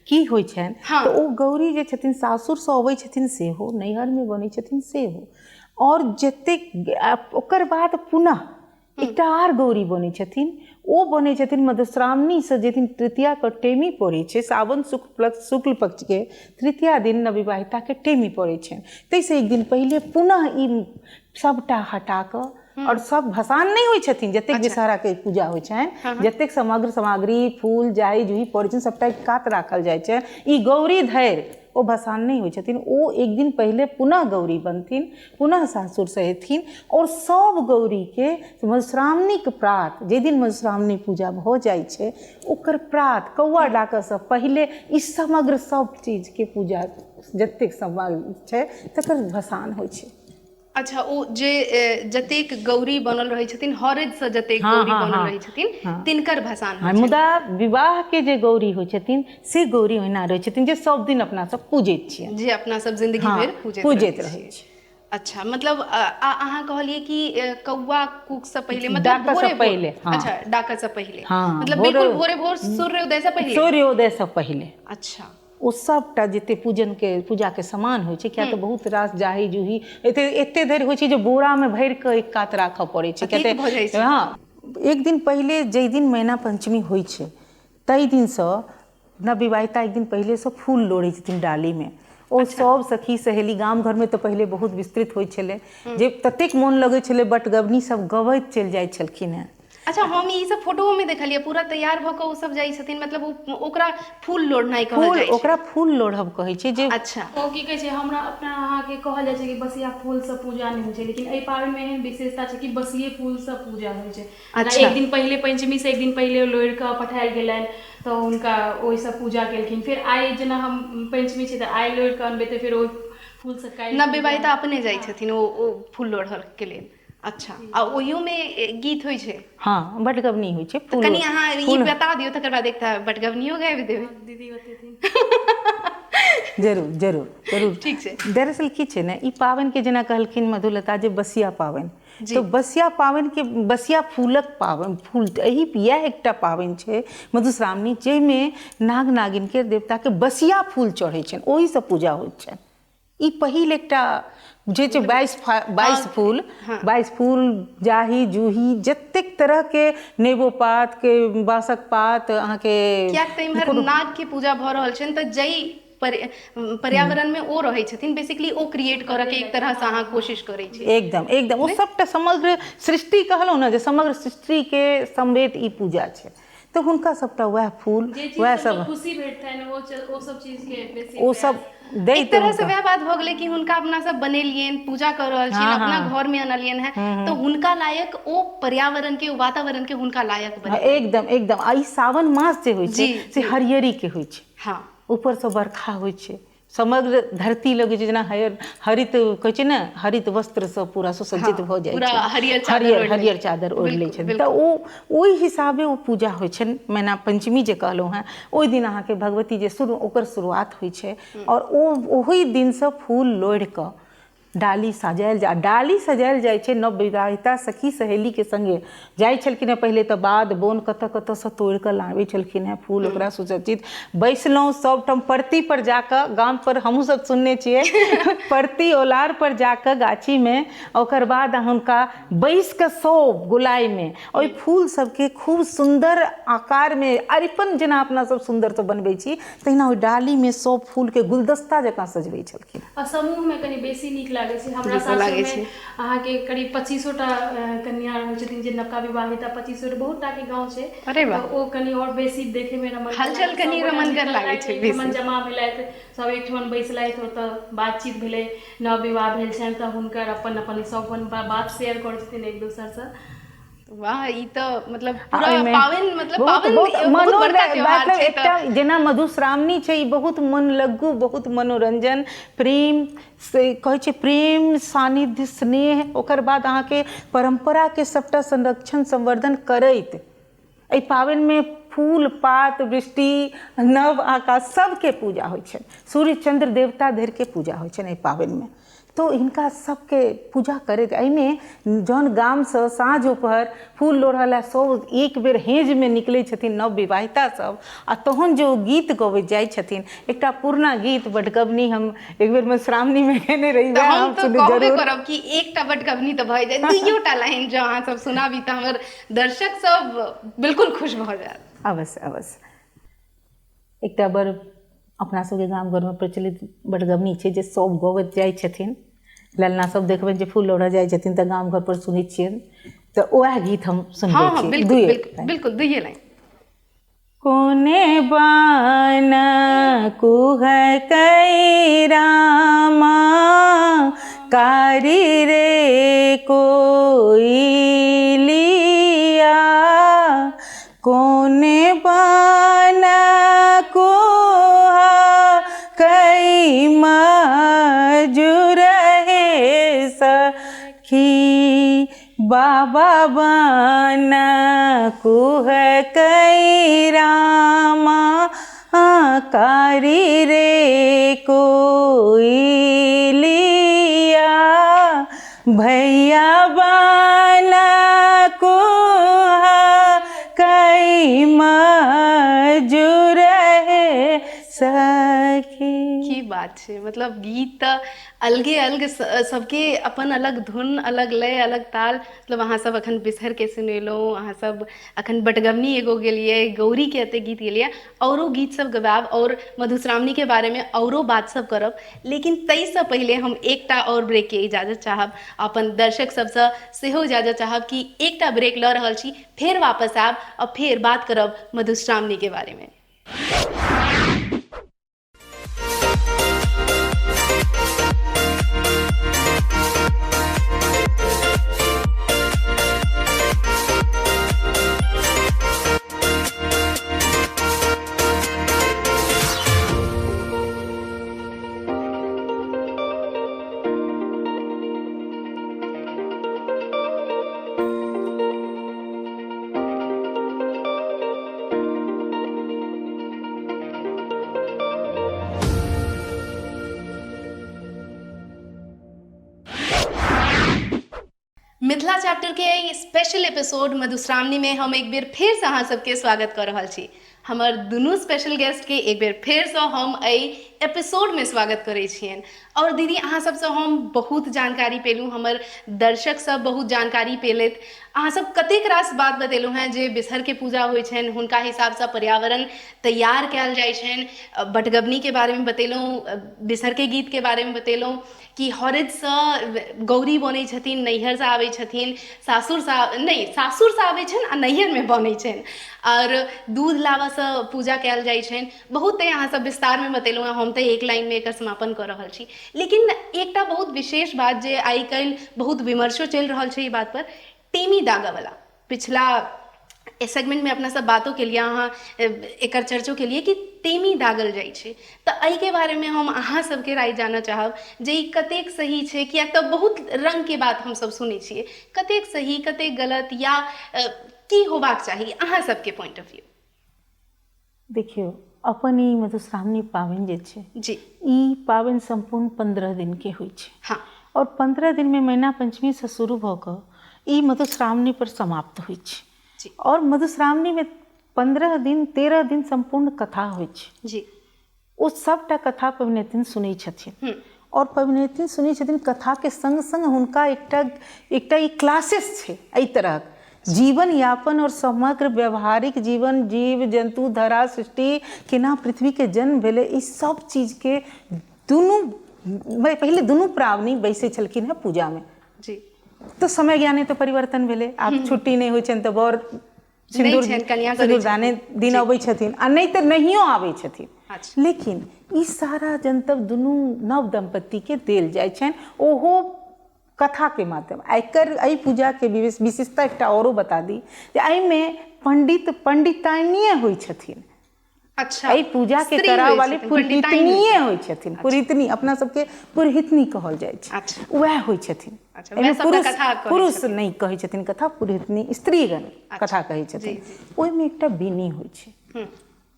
की होइ छनि, तऽ ओ गौरी जे छथिन सासुरसँ अबै छथिन सेहो, नैहरमे बनै छथिन सेहो, आओर जतेक ओकर बाद पुनः एकटा आर गौरी बनै छथिन। ओ बनै छथिन मधुश्रावणीसँ जाहि दिन तृतीयाके टेमी पड़ै छै, सावन शुक्ल पक्षके तृतीया दिन नवविवाहिताके टेमी पड़ै छनि, ताहिसँ एक दिन पहिले पुनः ई सबटा हटा कऽ, आओर सब भसान नहि होइ छथिन, जतेक विषहराके पूजा होइ छनि, जतेक समग्र सामग्री फूल जाई जूही पड़ै छनि सबटा एक कात राखल जाइ छै। ई गौरी धरि ओ भसान नहि होइ छथिन, ओ एक दिन पहिले पुनः गौरी बनथिन, पुनः सासुरसँ एथिन, आओर सब गौरीके मधुश्रावणीके प्रात, जाहि दिन मधुश्रावणी पूजा भऽ जाइ छै ओकर प्रात कौआ डाकऽसँ पहिले ई समग्र सब चीजके पूजा जतेक सामग्री छै तकर भसान होइ छै। अच्छा, ओ जे जतेक गौरी बनल रहै छथिन, हरदिसँ जतेक गौरी बनल रहै छथिन तिनकर भसान होइ छै। मुदा विवाहके जे गौरी होइ छथिन से गौरी ओहिना रहै छथिन जे सब दिन अपना सब पूजैत छियै, जे अपना सब जिंदगी भरि पूजैत रहै छी। अच्छा, मतलब अहाँ कहलियै कि कौआ कूक से पहिले, मतलब भोरे पहिले। अच्छा, डाका से पहिले, मतलब बिल्कुल भोरे भोर सूर्योदय से पहिले। सूर्योदय से पहिले। अच्छा, ओ सबटा जते पूजनके पूजाके सामान होइ छै, किया तऽ बहुत रास जाही जूही एते एते धरि होइ छै जे बोरामे भरि कऽ एक कात राखऽ पड़ै छै। किया हँ, एक दिन पहिले जाहि दिन मैना पंचमी होइ छै ताहि दिनसँ नवविवाहिता एक दिन पहिलेसँ फूल लोढ़ै छथिन डालीमे। ओ सब सखी सहेली गाम घरमे तऽ पहिले बहुत विस्तृत होइ छलै, जे ततेक मोन लगै छलै, बटगबनी सब गबैत चलि जाइ छलखिन हेँ। अच्छा, हम ई सब फोटो में देखलियै, पूरा तैयार भऽ कऽ ओ सब जाइ छथिन, मतलब ओकरा फूल लोढ़नाइ कहल जाइ छै। ओकरा फूल लोढ़ब कहै छै जे। अच्छा, ओ की कहै छै, हमरा अपना अहाँके कहल जाइ छै कि बसिया फूलसँ पूजा नहि होइ छै, लेकिन एहि पाबनिमे एहन विशेषता छै कि बसिये फूलसँ पूजा होइ छै। अच्छा, एक दिन पहिले पंचमी से एक दिन पहिले लोढ़ि कऽ पठायल गेलनि तऽ हुनका ओहिसँ पूजा केलखिन। फिर आइ जेना हम पंचमी छै तऽ आइ लोढ़ि कऽ अनबै तऽ फेर ओहि फूलसँ काल्हि नवविवाहिता अपने जाइ छथिन ओ फूल लोढ़ऽ के लेल। अच्छा, आ ओहियोमे गीत होइ छै? हाँ, बटगबनी होइ छै। कनि अहाँ ई बता दियौ, तकर बाद एकटा बटगबनियो गाबि देबै। दीदी बतेथिन। जरूर जरूर जरूर, ठीक छै। दरअसल की छै ने, ई पाबनिके जेना कहलखिन मधुलता जे बसिया पाबनि, तऽ बसिया पाबनिके बसिया फूलक पाबनि, फूल एही इएह एकटा पाबनि छै मधुश्रावणी, जाहिमे नाग नागिनके देवताके बसिया फूल चढ़ै छनि, ओहिसँ पूजा होइत छनि। ई पहिल एकटा जे छै 22 फूल, 22 फूल जाही जूही जतेक तरहके नेबो पात के बाँसक पात अहाँके, कियाक तऽ इम्हर नाग के पूजा भऽ रहल छनि तऽ जै पर्यावरण में ओ रहै छथिन बेसिकली ओ क्रिएट करऽ के एक तरह से अहाँ कोशिश करै छी। एकदम एकदम, ओ सबटा समग्र सृष्टि कहलहुँ ने जे समग्र सृष्टि के समेत ई पूजा छै। तऽ हुनका सबटा वएह फूल जे चीज वएह सबमे सब खुशी भेटतनि, ओ सब चीज के बेसी ओ सब दैत एक तरह से वएह बात भऽ गेलै कि हुनका अपना सब बनेलियनि, पूजा कऽ रहल छियनि, अपना घर मे अनलियनि हेँ, तऽ हुनका लायक ओ पर्यावरण के, वातावरण के हुनका लायक बने। एकदम एकदम। आ ई सावन मास जे होइ छै से हरियरी के होइ छै। हाँ, ऊपरसँ बरखा होइ छै, समग्र धरती लगै छै जेना हरित कहै छै ने, हरित वस्त्रसँ पूरा सुसज्जित भऽ जाइ पूरा छै, हरियर चादर हरियर ओढ़ि लै हरियर छै। चादर ओढ़ि लै बिल्कुल, छथिन। तऽ ओ ओहि हिसाबे ओ पूजा होइ छनि। मैना पंचमी जे कहलहुँ हेँ, ओहि दिन अहाँके भगवती जे शुरू ओकर शुरुआत होइ छै, आओर ओ ओहि दिनसँ फूल लोढ़ि कऽ डाली सजायल जा डाली सजायल जाइ छै। नव विवाहिता सखी सहेलीके संगे जाइ छलखिन हेँ पहिले, तऽ बाध बोन कतऽ कतऽसँ तोड़ि कऽ लाबै छलखिन हेँ फूल, ओकरा सुसज्जित बैसलहुँ सबठाम परती पर जाकऽ। गाम पर हमहूँ सब सुनने छियै, परती ओलार पर जाकऽ गाछीमे, ओकर बाद हुनका बैस कऽ सब गोलाइमे ओहि फूल सबके खूब सुन्दर आकारमे अरिपन जेना अपना सब सुन्दरसँ बनबै छी तहिना ओहि डालीमे सब फूलके गुलदस्ता जकाँ सजबै छलखिन। आ समूहमे कनि बेसी नीक लागै छै। हमरा नीको लागै सासुरमे छै। अहाँके करीब 25टा कन्या रहै छथिन जे नवका विवाहिता, 25टा, बहुत टाके गाँव छै। अरे वाह। तऽ ओ कनि आओर बेसी देखैमे रमणगर हलचल लागै छै। कनि सबगोटा रमणगर लागै निकललथि, छै एकठमन बेसी। जमा भेलथि, सब एकठमन बैसलथि, ओतऽ बातचीत भेलै। नव विवाह भेल छनि तऽ हुनकर अपन अपन सब अपन बात शेयर करै छथिन एक दोसरसँ। वाह, ई तऽ मतलब आ पूरा ओहिमे पाबनि, मतलब बहुत पाबनि बहुत बहुत मनो बड़का त्योहार मतलब छै। तऽ एकटा जेना मधुश्रावणी छै, ई बहुत मनलग्गू, बहुत मनोरंजन, प्रेम से कहै छै, प्रेम सानिध्य स्नेह, ओकर बाद अहाँके परम्पराके सबटा संरक्षण संवर्धन करैत एहि पाबनिमे फूल पात वृष्टि नव आकाश सबके पूजा होइ छनि, सूर्य चंद्र देवता धरिके पूजा होइ छनि एहि पाबनिमे। तो हिनका सबके पूजा करैत एहिमे जहन गामसँ साँझ दोपहर फूल लोढ़ऽ लए सब एक बेर हेजमे निकलै छथिन नव विवाहिता सब, आ तहन जे ओ गीत गबैत जाइ छथिन, एकटा पुरना गीत बटगबनी हम एक बेर मधुश्रावणीमे गेने रही, तऽ वएह हम हम तऽ सुनू कहबे जरूर। करब कि एकटा बटगबनी तऽ भए जाय, दुइयोटा लाइन जँ अहाँ सब सुनाबी तऽ हमर दर्शक सब बिल्कुल खुश भऽ जायत। अवश्य अवश्य। एकटा बड़ अपना सबके गाम घरमे प्रचलित बटगबनी छै जे सब गबैत जाइ छथिन, ललना सब देखबनि जे फूल लोढ़ऽ जाइ छथिन तऽ गाम घर पर सुनै छियनि, तऽ वएह गीत हम सुनबै हँ हँ छी। बिल्कुल दुइए बिल्कुल लाइन। बिल्कुल, दुइये लाइन। कोने बान कुह कै रामा कारी रे कोई लिया, कोने बान कुह कै मजूर हे सखी, बाबा बान कुह कै रामा कारी रे कोई लिया, भैया बान कुह कै मजूर हे सखी। की बात छै, मतलब गीत तऽ अलगे अलग, सबके अपन अलग धुन, अलग लय, अलग ताल। मतलब अहाँ सब अखन बिसहर के सुनेलहुँ, अहाँ सब अखन बटगबनी एगो गेलियै, गौरी के एते गीत गेलियै, औरो गीत सब गवायब और मधुश्रावणी के बारे में औरो बात सब करब, लेकिन ताहिसँ पहिले हम एकटा और ब्रेक के इजाजत चाहब, अपन दर्शक सबसँ सेहो इजाजत चाहब कि एकटा ब्रेक लऽ रहल छी, फेर वापस आयब और फेर बात करब मधुश्रावणी के बारे में। मिथिला चैप्टर के एहि स्पेशल एपिसोड मधुश्रावणी में हम एक बेर फेर से अहाँ सबके स्वागत कर रहल छी। हमर दुनू स्पेशल गेस्ट के एक बेर फेर से हम एहि एपिसोड में स्वागत करै छियनि। और दीदी, अहाँ सबसँ हम बहुत जानकारी पेलहुँ, हमर दर्शक सब बहुत जानकारी पेलथि। अहाँ सब कतेक रास बात बतेलहुँ हेँ जे बिसहरके पूजा होइ छनि, हुनका हिसाबसँ पर्यावरण तैयार कयल जाइ छनि। बटगबनीके बारेमे बतेलहुँ, बिसहरके गीतके बारेमे बतेलहुँ कि हरदिसँ गौरी बनै छथिन, नैहरसँ आबै छथिन, सासुरसँ नहि, सासुरसँ आबै छनि आ नैहरमे बनै छनि, आओर दूध लावासँ पूजा कयल जाइ छनि। बहुते अहाँ सब विस्तारमे बतेलहुँ हेँ, हम तऽ एक लाइनमे एकर समापन कऽ रहल छी। लेकिन एकटा बहुत विशेष बात जे आइ काल्हि बहुत विमर्शो चलि रहल छै ई बात पर, टेमी दागऽवला। पिछला सेगमेंटमे अपना सब बातो केलियै, अहाँ एकर चर्चो केलियै कि टेमी दागल जाइ छै, तऽ एहिके बारेमे हम अहाँ सबके राय जानऽ चाहब जे ई कतेक सही छै, किएक तऽ बहुत रङ्गके बात हमसब सुनै छियै, कतेक सही कतेक गलत या की होबाक चाही अहाँ सबके पॉइंट ऑफ व्यू। देखियौ, अपन ई मधुश्रावणी पाबनि जे छै जी, ई पाबनि सम्पूर्ण 15 दिनके होइ छै। हाँ। आओर 15 दिनमे मैना पंचमीसँ शुरू भऽ कऽ ई मधुश्रावणी पर समाप्त होइ छै। जी। आओर मधुश्रावणीमे 15 दिन 13 दिन सम्पूर्ण कथा होइ छै। जी। ओ सबटा कथा पबनैतिन सुनै छथिन। आओर पबनैतिन सुनै छथिन कथाके संग संग हुनका एकटा एकटा ई क्लासेस छै एहि तरहक जीवन यापन और समग्र व्यवहारिक जीवन, जीव जन्तु धरा सृष्टि केना पृथ्वीके जन्म भेलै, ई सब चीजके दुनू पहिले दुनू प्राणी बैसै छलखिन हेँ पूजामे। जी। तऽ समय ज्ञाने तऽ परिवर्तन भेलै, आब छुट्टी नहि होइ छनि तऽ बर सिन्दूर सिन्दूरदाने दिन अबै छथिन आ नहि तऽ नहियो आबै छथिन। लेकिन ई सारा जनतब दुनू नव दम्पतिके देल जाइ छनि ओहो कथाके माध्यम। एकर एहि पूजाके विशेषता एकटा औरो बता दी जे एहिमे पंडित पंडिताइनिये होइ छथिन। अच्छा, एहि पूजा के करावे वाली पुरोहितनीये होइ छथिन। पुरोहितनी अपना सबके पुरोहितनी कहल जाइ छै। अच्छा। वएह होइ छथिन। पुरुष पुरुष नहि कहै छथिन कथा, पुरोहितनी स्त्रीगण कथा कहै छथिन। ओहिमे एकटा बीनी होइ छै,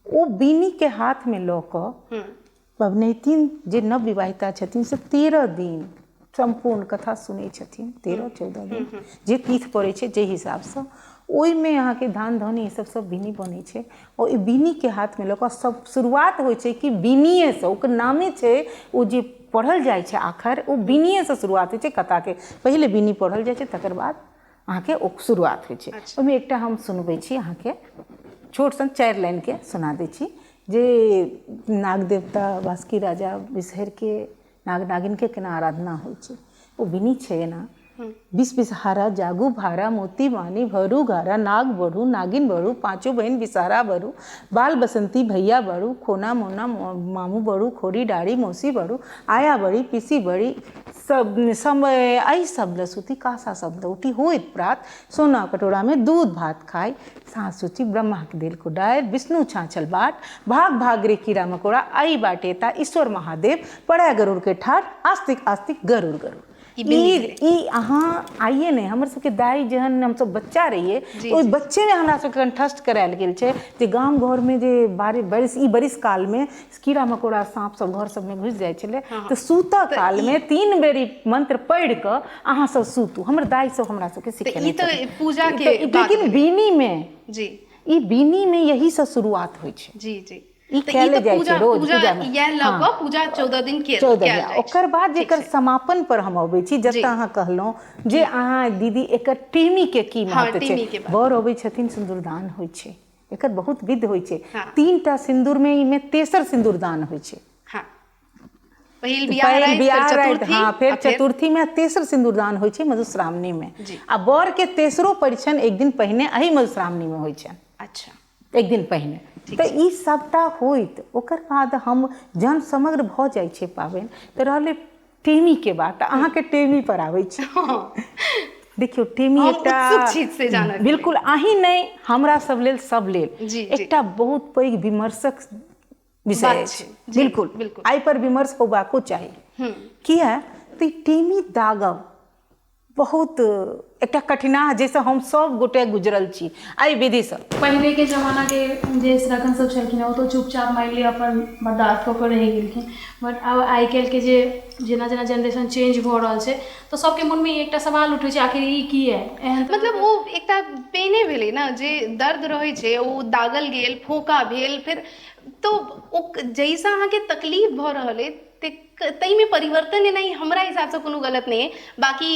ओ बीनी के हाथ में लऽ कऽ पबनैतिन जे नव विवाहिता छथिन से 13 दिन सम्पूर्ण कथा सुनै छथिन। 13-14 दिन जे तीथ पड़ै छै जाहि हिसाबसँ, ओहिमे अहाँके धान धौनी ई सब सब बीनी बनै छै। और ई बीनीके हाथमे लऽ कऽ सब शुरुआत होइ छै कि बीनिएसँ, ओकर नामे छै ओ जे पढ़ल जाइ छै आखर, ओ बीनिएसँ शुरुआत होइ छै कथाके। पहिले बीनी पढ़ल जाइ छै, तकर बाद अहाँके ओ शुरुआत होइ छै। ओहिमे एकटा हम सुनबै छी अहाँके, छोट सन 4 लाइनके सुना दै छी जे नाग देवता बासुकी राजा बिसहरके नाग नागिनके केना आराधना होइ छै। ओ बिनी छै एना, बिस बिसहारा जागू भारा मोती मानी भरू घारा नाग बढ़ू नागिन बढ़ू पाँचों बहन बिसहारा बढ़ू बाल बसंती भैया बढ़ू खोना मोना मामू बढ़ू खोरी डारी मौसी बढ़ू आया बड़ी पीसी बड़ी सब समय एहि सब लसूती कासा सब लौटी होइत प्रात सोना कटोरा में दूध भात खाई साँस सूची ब्रह्मा के दिल को डायर विष्णु छाछल बाट भाग भाग रे कीड़ा मकोड़ा आई बाटे ता ईश्वर महादेव पड़ा गरुड़ के ठाठ आस्तिक आस्तिक गरुड़ गरुड़। ई अहाँ आइए नहि, हमर सबके दाइ जहन हमसब बच्चा रहियै ओहि बच्चेमे हमरा सबके कंठस्थ करायल गेल छै जे गाम घरमे जे बारिश ई बारिश कालमे कीड़ा मकोड़ा साँप सब घर सबमे घुसि जाइ छलै तऽ सुतऽ कालमे 3 बेर ई मंत्र पढ़ि कऽ अहाँ सब सुतू। हमर दाइ सब हमरा सबके सिखेने पूजाके। लेकिन बीनीमे जी, ई बीनीमे यहीसँ शुरुआत होइ छै। जी जी, ई कयल जाइ छै रोज पूजा में। इएह लऽ कऽ पूजा 14 दिन के 14 दिन। ओकर बाद जेकर समापन पर हम अबै छी, जतऽ अहाँ कहलहुँ जे अहाँ दीदी एकर टेमी के की महत्व छै। बर अबै छथिन, सिन्दूरदान होइ छै, एकर बहुत विध होइ छै। 3 टा सिन्दूर में ईमे तेसर सिन्दूरदान होइ छै। पहिल बियाह राति, हाँ, फेर चतुर्थी में तेसर सिन्दूरदान होइ छै मधुश्रावणी में। आ बर के तेसरो परिछन एक दिन पहिने एहि मधुश्रावणी में होइ छै। अच्छा, एक दिन पहिने। तऽ ई सबटा होइत ओकर बाद हम जहन समग्र भऽ जाइ छै पाबनि तऽ रहलै टेमीके बात। तऽ अहाँके टेमी पर आबै छी। देखियौ, टेमी एकटा बिल्कुल अहीं नहि, हमरा सब लेल सब लेल एकटा बहुत पैघ विमर्शक विषय अछि। बिल्कुल एहि पर विमर्श होबाको चाही। किया तऽ टेमी दागब बहुत एकटा कठिनाह जाहिसँ हम सब गोटे गुजरल छी एहि विधिसँ। पहिलेके जमानाके जे स्त्रगण सब छलखिन ओ तऽ चुपचाप मानि लिअ अपन बर्दाश्त कऽ कऽ रहि गेलखिन, बट आब आइ काल्हिके जे जेना जेना जेनरेशन चेंज भऽ रहल छै तऽ सबके मोनमे एकटा सवाल उठै छै आखिर ई की है एहन। मतलब ओ एकटा पेने भेलै ने, जे दर्द रहै छै ओ दागल गेल, फोका भेल, फेर तो ओ जाहिसँ अहाँके तकलीफ भऽ रहल अइ ताहिमे परिवर्तन एनाइ हमरा हिसाबसँ कोनो गलत नहि अइ। बाकी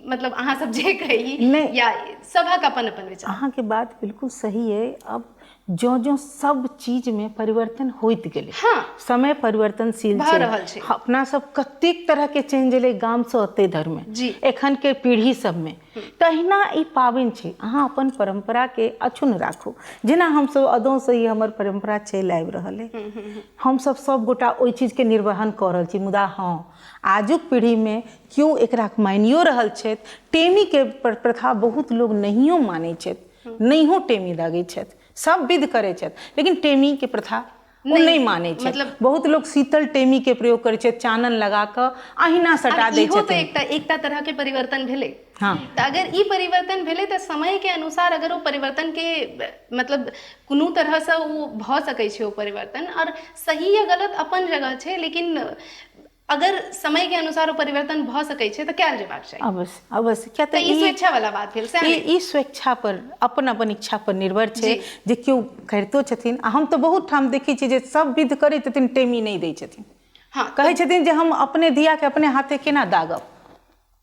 मतलब अहाँ सब जे कही या सभक अपन अपन विचार। अहाँके बात बिल्कुल सही अइ। अब ज्यों ज्यों सब चीजमे परिवर्तन होइत गेलै, हाँ, समय परिवर्तनशील भऽ रहल छै। अपना सब कतेक तरहके चेंज एलै गामसँ ओते धरिमे जी। एखनके पीढ़ी सबमे, तहिना ई पाबनि छै। अहाँ अपन परम्पराके अक्षुण्ण राखू। जेना हमसब अदौसँ ई हमर परम्परा चलि आबि रहल अइ, हमसब सब गोटा ओहि चीजके निर्वहन कऽ रहल छी। मुदा हँ, आजुक पीढ़ीमे केओ एकरा मानियो रहल छथि, टेमीके प्रथा बहुत लोग नहियो मानै छथि, नहियो टेमी दागै छथि, सब विध करै छथि, लेकिन टेमीके प्रथा ओ नहि मानै छथि। मतलब बहुत लोग शीतल टेमीके प्रयोग करै छथि, चानन लगा कऽ अहिना सटा दै इहो तऽ छथिन। एकटा एकटा तरहके परिवर्तन भेलै। हाँ, तऽ अगर ई परिवर्तन भेलै तऽ समयके अनुसार अगर ओ परिवर्तनके मतलब कोनो तरहसँ ओ भऽ सकै छै ओ परिवर्तन, आओर सही या गलत अपन जगह छै, लेकिन अगर समय के अनुसार ओ परिवर्तन भऽ सकै छै तऽ कयल जेबाक चाही। अवश्य अवश्य, किया तऽ ई स्वेच्छा वाला बात भेल। सएह ने? ई स्वेच्छा पर, अपन अपन इच्छा पर निर्भर छै जे केओ करितो छथिन। आ हम तऽ बहुत ठाम देखै छियै जे सब विध करै छथिन, टेमी नहि दै छथिन। हाँ, कहै छथिन जे हम अपने धियाके अपने हाथे केना दागब,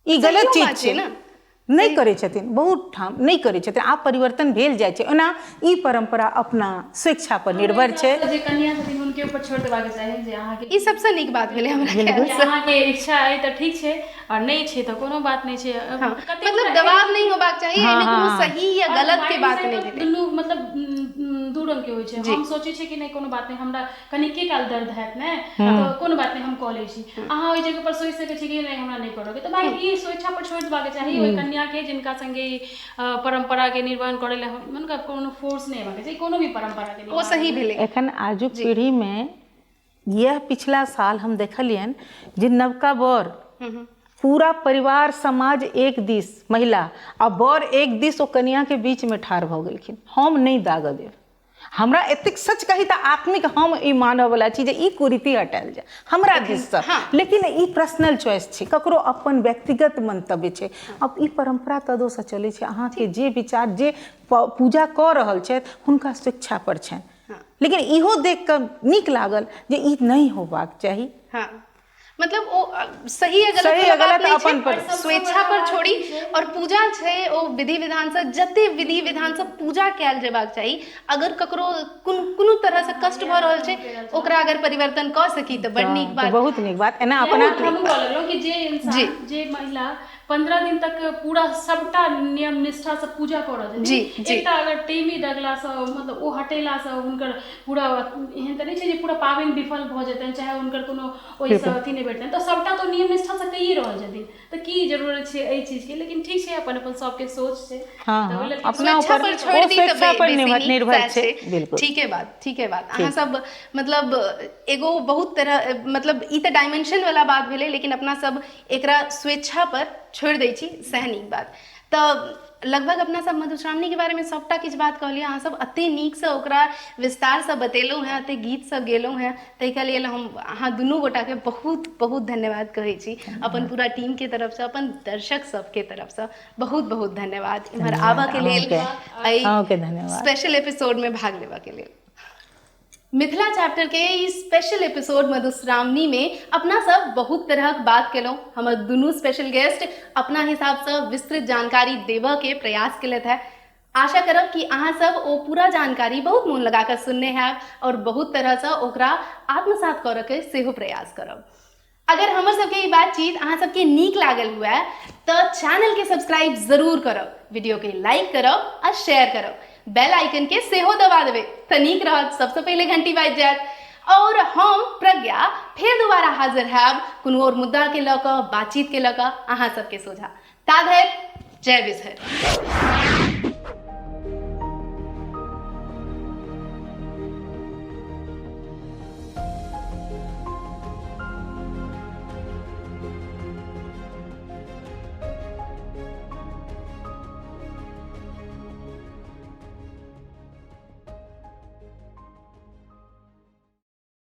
ई गलत सहियो चीज बात छै छै ने। नहि करै छथिन, बहुत ठाम नहि करै छथिन। आब परिवर्तन भेल जाइ छै। ओना ई परम्परा अपना स्वेच्छा पर निर्भर छै। जे कन्या छथिन हुनके ऊपर छोड़ि देबाक चाही जे अहाँके ई सबसँ नीक बात भेलै हमरा ख्याल जे अहाँके इच्छा अइ तऽ ठीक छै, आओर नहि छै तऽ कोनो बात नहि छै। हाँ, मतलब दबाव नहि होबाक चाही। एहिमे कोनो सही या गलत के बात नहि भेलै। दुनू मतलब दू रंग के होइ छै। हम सोचै छियै कि नहि कोनो बात नहि, हमरा कनिके काल दर्द हैत ने तऽ कोनो बात नहि, हम कऽ लै छी। अहाँ ओहि जगह पर सोचि सकै छी कि नहि हमरा नहि करऽके, तऽ भाई ई स्वेच्छा पर छोड़ि देबाक चाही ओहि कन्याके जिनका संगे ई परम्पराके निर्वहन करै लए हुनका कोनो फोर्स नहि हेबाक चाही, कोनो भी परम्पराके। ओ सही भेलै। एखन आजुक पीढ़ीमे यह पिछला साल हम देखलियनि जे नवका बर, पूरा परिवार समाज एक दिस, महिला आ बर एक दिस, ओ कनियाके बीचमे ठाढ़ भऽ गेलखिन, हम नहि दागऽ देब। हमरा एतेक सच कही तऽ आत्मिक हम ई मानऽवला छी जे ई कुरीति हटायल जाय हमरा दिससँ, लेकिन ई पर्सनल चॉइस छै, ककरो अपन व्यक्तिगत मंतव्य छै। अब ई परम्परा तऽ अदौसँ चलै छै। अहाँके जे विचार, जे पूजा कऽ रहल छथि हुनका स्वेच्छा पर छनि, लेकिन इहो देख कऽ नीक लागल जे ई नहि होबाक चाही। हाँ, मतलब ओ सही या गलत सही या वाला बात गलत नहि अपन छै, पर। स्वेच्छा पर छोड़ी। और पूजा छै ओ विधि विधानसँ, जते विधि विधानसँ पूजा कयल जेबाक चाही, अगर ककरो कोनो तरहसँ कष्ट भऽ रहल छै, ओकरा अगर परिवर्तन कऽ सकी तऽ बड नीक तऽ बात। बहुत नीक बात। एना अपना हमहूँ कहऽ लगलहुँ कि जे इंसान, जे महिला 15 दिन तक पूरा सबटा नियम निष्ठासँ पूजा कऽ रहल छथिन, जी, जी। एकटा अगर टेमी दगलासँ मतलब ओ हटेलासँ हुनकर पूरा एहन तऽ नहि छै जे पूरा पाबनि विफल भऽ जेतनि, चाहे हुनकर कोनो ओहिसँ अथी नहि भेटतनि, तऽ सबटा तऽ नियम निष्ठासँ कैए रहल छथिन, तऽ की जरूरत छै एहि चीजके? लेकिन ठीक छै, अपन अपन सबके सोच छै। हाँ, तऽ ओहि हाँ, लेल अपना स्वेच्छा ऊपर पर छोड़ि ओ दी तऽ स्वेच्छा पर बेसी नीक निर्भर सएह छै। छै। बिल्कुल ठीके बात, ठीके बात। अहाँ सब मतलब एगो बहुत तरह मतलब ई तऽ डायमेंशन वाला बात भेलै, लेकिन अपना सब एकरा स्वेच्छा पर छोड़ि दै छी, सएह नीक बात। तऽ लगभग अपना सब मधुश्रावणीके बारेमे सबटा किछु बात कहलियै। अहाँ सब एते नीकसँ ओकरा विस्तारसँ बतेलहुँ हेँ, एते गीत सब गेलहुँ हेँ, ताहिके लेल हम अहाँ दुनू गोटाके बहुत बहुत धन्यवाद कहै छी अपन पूरा टीमके तरफसँ, अपन दर्शक सबके तरफसँ बहुत बहुत धन्यवाद इम्हर आबऽके लेल, एहि अहूँके धन्यवाद स्पेशल एपिसोडमे भाग लेबऽके लेल। मिथिला चैप्टर के ई स्पेशल एपिसोड मधुश्रावणी में अपना सब बहुत तरहक बात केलहुँ। हमर दुनू स्पेशल गेस्ट अपना हिसाबसँ विस्तृत जानकारी देबऽ के प्रयास केलथि है। आशा करब कि अहाँ सब ओ पूरा जानकारी बहुत मोन लगा कऽ सुनने हैब और बहुत तरहसँ ओकरा आत्मसात करऽ के सेहो प्रयास करब। अगर हमर सबके ई बातचीत अहाँ सबके नीक लागल हुए तऽ चैनल के सब्सक्राइब जरूर करब, वीडियो के लाइक करब आ शेयर करब, बेल आइकन के सेहो दबा देबै तऽ नीक रहत, सबसँ पहिले घंटी बाजि जायत। और हम प्रज्ञा फेर दोबारा हाजिर हैब कोनो और मुद्दा के लऽ कऽ, बातचीत के लऽ कऽ अहाँ सबके सोझा। ता धरि जय बिसहर।